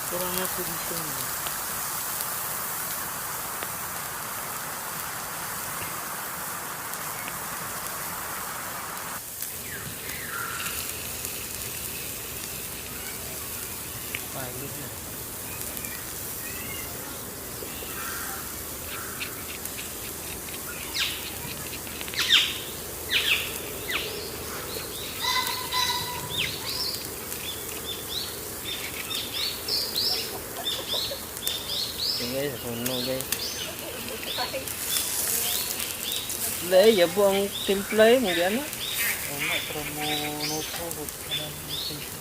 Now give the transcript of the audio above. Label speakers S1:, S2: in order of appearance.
S1: Pero na po dito.
S2: Pagod na. Yun guys, sunog, guys. Lay, yabo ang timpla eh, mga ano.
S1: Wala, pero mo noto. Kanang